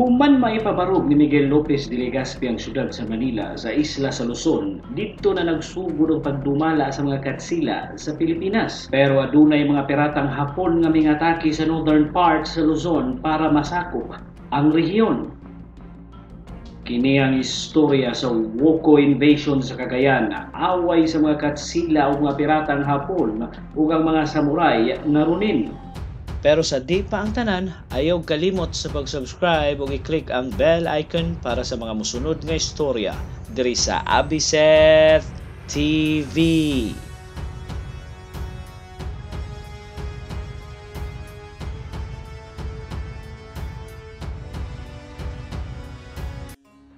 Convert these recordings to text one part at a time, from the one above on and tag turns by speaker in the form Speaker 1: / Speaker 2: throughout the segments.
Speaker 1: Human maipabarog ni Miguel Lopez de Legazpi ang syudad sa Manila sa isla sa Luzon, didto na nagsugod ang pagdumala sa mga Katsila sa Pilipinas. Pero adunay mga piratang Hapon nga mingatake sa northern part sa Luzon para masakop ang rehiyon. Kini ang istorya sa Woko invasion sa Cagayan, away sa mga Katsila o mga piratang Hapon ug ang mga samurai nga Ronin.
Speaker 2: Pero sa di pa ang tanan, ayaw kalimot sa pag-subscribe ug i-click ang bell icon para sa mga musunod nga istorya diri sa Abiseth TV.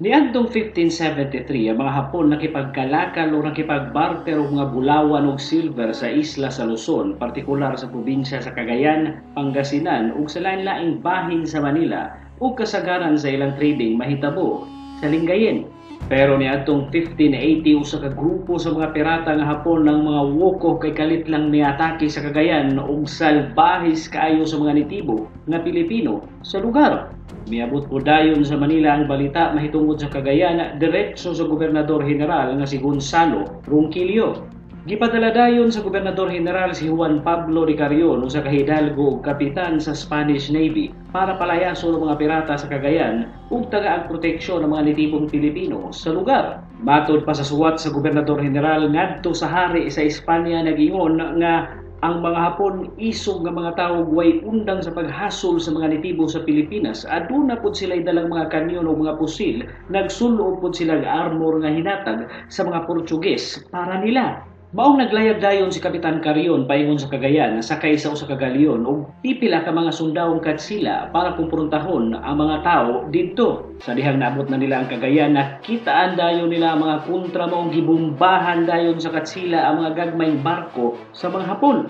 Speaker 1: Niadtong 1573, ang mga Hapon nakipagkalakal o nakipagbarter og mga bulawan ug silver sa isla sa Luzon, partikular sa probinsya sa Cagayan, Pangasinan ug sa lain-laing bahin sa Manila ug kasagaran sa ilang trading mahitabo sa Lingayen. Pero niadtong 1580, usa ka grupo sa mga pirata nga Hapon ng mga Woko kay kalit lang miatake sa Cagayan ug salbahis kaayo sa mga nitibo nga Pilipino sa lugar. Miabot po dayon sa Manila ang balita mahitungod sa Cagayan diretso sa Gobernador General nga si Gonzalo Ronquillo. Gipadala dayon sa Gobernador General si Juan Pablo de Carrion, usa ka hidalgo ug kapitan sa Spanish Navy, para palayason ang mga pirata sa Cagayan ug tagaag proteksyon ang mga nitibong Pilipino sa lugar. Matod pa sa suwat sa Gobernador General ngadto sa hari sa Espanya, nag-ingon nga ang mga Hapon isog nga mga tawo way undang sa paghasol sa mga nitibo sa Pilipinas. Aduna pod sila dalang mga kanyon o mga pusil, nagsulob pod sila og armor nga hinatag sa mga Portuges para nila. Maong naglayag dayon si Kapitan Carrion paingon sa Cagayan sakay sa usa ka galyon ug pipila ka mga sundawong Katsila para kumporontahon ang mga tawo didto. Sa dihang naabot na nila ang Cagayan, nakitaan dayon nila ang mga kontra, maong gibombahan dayon sa Katsila ang mga gagmayng barko sa mga Hapon.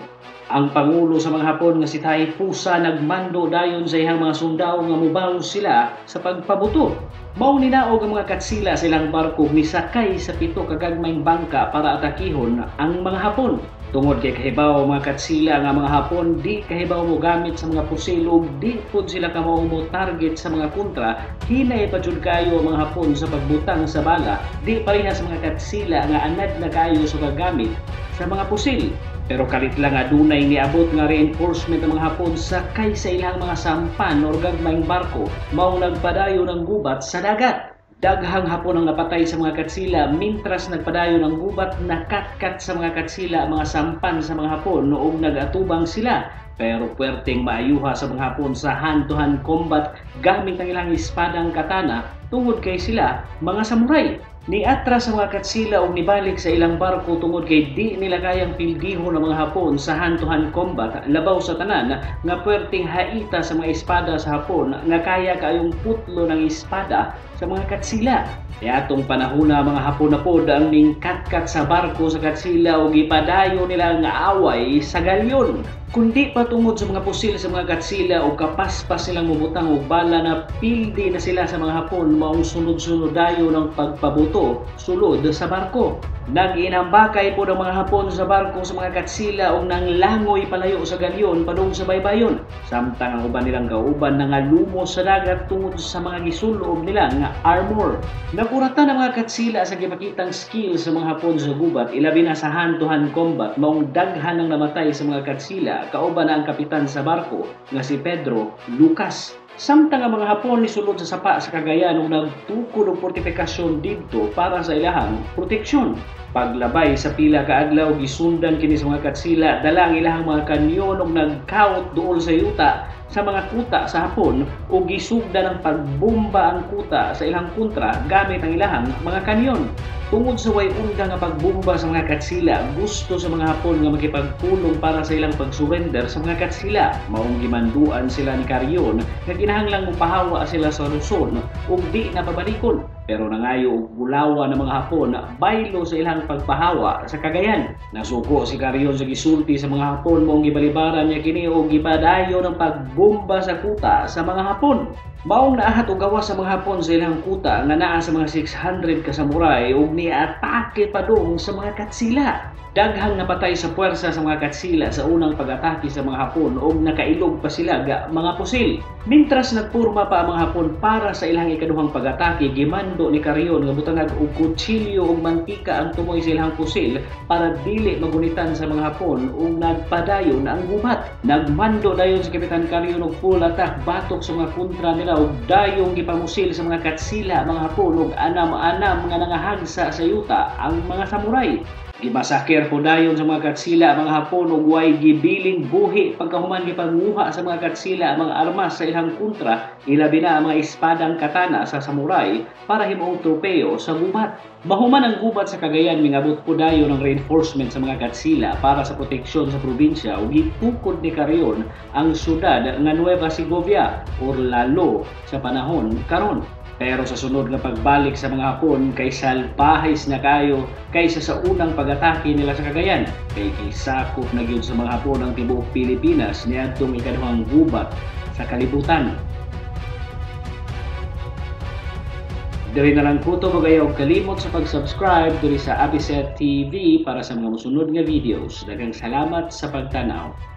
Speaker 1: Ang pangulo sa mga Hapon nga si Taifusa nagmando dayon sa iyang mga sundao nga mubaw sila sa pagpabuto. Maong ninaog ang mga Katsila sa ilang barko misakay sa 7 ka gagmayng bangka para atakihon ang mga Hapon. Tungod kay kahibaw mga Katsila nga mga Hapon di kahibaw mo gamit sa mga pusil ug di pud sila kamao mo target sa mga kontra, hinay pa jud kayo ang mga Hapon sa pagbutang sa bala, di pareha sa mga Katsila nga anad na kayo sa paggamit sa mga pusil. Pero kalit lang adunay niabot nga reinforcement ang mga Hapon sakay sa ilang mga sampan o gagmayng barko, maong nagpadayon ang gubat sa dagat. Daghang Hapon ang napatay sa mga Katsila, mintras nagpadayon ang gubat, nakatkat sa mga Katsila ang mga sampan sa mga Hapon noong nag-atubang sila. Pero puwerteng maayuha sa mga Hapon sa hand-to-hand combat gamit ang ilang espadang katana tungod kay sila mga samurai. Niatras sa mga Katsila og nibalik sa ilang barko tungod kay di nila kayang pildihon ang mga Hapon sa hand-to-hand combat, labaw sa tanan nga puwerteng haita sa mga espada sa Hapon nga kaya kaayong putlo ng espada sa mga Katsila. Niadtong panahona mga Hapon na pod ang ningkatkat sa barko sa Katsila ug gipadayon nila ang away sa galyon. Kundi pa tungod sa mga pusil sa mga Katsila o kapaspas silang mubutang og bala na pildi na sila sa mga Hapon, maong sunod-sunod dayon ang pagpabuto sulod sa barko. Nag-inambakay po ng mga Hapon sa barko sa mga Katsila o nanglangoy palayo sa galyon padung sa baybayon. Samtang ang uban nilang kauban nangalumos sa dagat tungod sa mga gisulob nila nga armor. Naguratan ang mga Katsila sa gipakitang skill sa mga Hapon sa gubat, ilabi na sa hand-to-hand combat, maong daghan ang namatay sa mga Katsila kauban na ang kapitan sa barko nga si Pedro Lucas. Samtang ang mga Hapon nisulod sa sapa sa Cagayan ug nagtukod og fortifikasyon didto para sa ilahang proteksyon. Paglabay sa pila ka adlaw, gisundan kini sa mga Katsila dala ang ilahang mga kanyon ug nagkawot duol sa yuta sa mga kuta sa Hapon ug gisugdan ang pagbomba ang kuta sa ilang kontra gamit ang ilahang mga kanyon. Tungod sa way unda nga pagbomba sa mga Katsila, gusto sa mga Hapon nga makipagpulong para sa ilang pagsurrender sa mga Katsila. Maong gimanduan sila ni Carrion nga kinahanglang mopahawa sila sa Luzon ug di na pabalikon. Pero nangayo og bulawan ng mga Hapon baylo sa ilang pagpahawa sa Cagayan. Nasuko si Carrion sa gisulti sa mga Hapon, maong gibalibaran niya kini og gipadayon ang pagbomba sa kuta sa mga Hapon. Maong naahat og gawas sa mga Hapon sa ilang kuta nga naa sa mga 600 ka samurai ug niatake padung sa mga Katsila. Daghang napatay sa puwersa sa mga Katsila sa unang pag-atake sa mga Hapon ug nakailog pa sila ga mga pusil. Mintras nagpurma pa ang mga Hapon para sa ilang ikaduhang pag-atake, gimando ni Carrion nga butangag og kutsilyo ug mantika ang tumoy sa ilang pusil para dili magunitan sa mga Hapon ug nagpadayon ang gubat. Nagmando dayon si Kapitan Carrion og full attack batok sa mga kontra nila ug dayong gipamusil sa mga Katsila mga Hapon ug anam-anam nga nangahagsa sa yuta ang mga samurai. Gimasakir po dayon sa mga Katsila ang mga Hapon ug way gibiling buhi pagkahuman gipanguha sa mga Katsila ang mga armas sa ilang kontra, ilabi na ang mga espadang katana sa samurai para himuong tropeo sa gubat. Mahuman ang gubat sa Cagayan, mingabot po dayon ang reinforcement sa mga Katsila para sa proteksyon sa probinsya ug gitukod ni Carrion ang syudad nga Nueva Segovia or Lalo sa panahon karon. Pero sa sunod nga pagbalik sa mga Hapon kay salbahis na kayo kaysa sa unang pag-atake nila sa Cagayan. Kay gisakop na gyud sa mga Hapon ang tibuok Pilipinas niadtong ikaduhang gubat sa kalibutan. Diri na lang kutob ug ayaw kalimot sa pag-subscribe diri sa Abiset TV para sa mga mosunod nga videos. Daghang salamat sa pagtan-aw.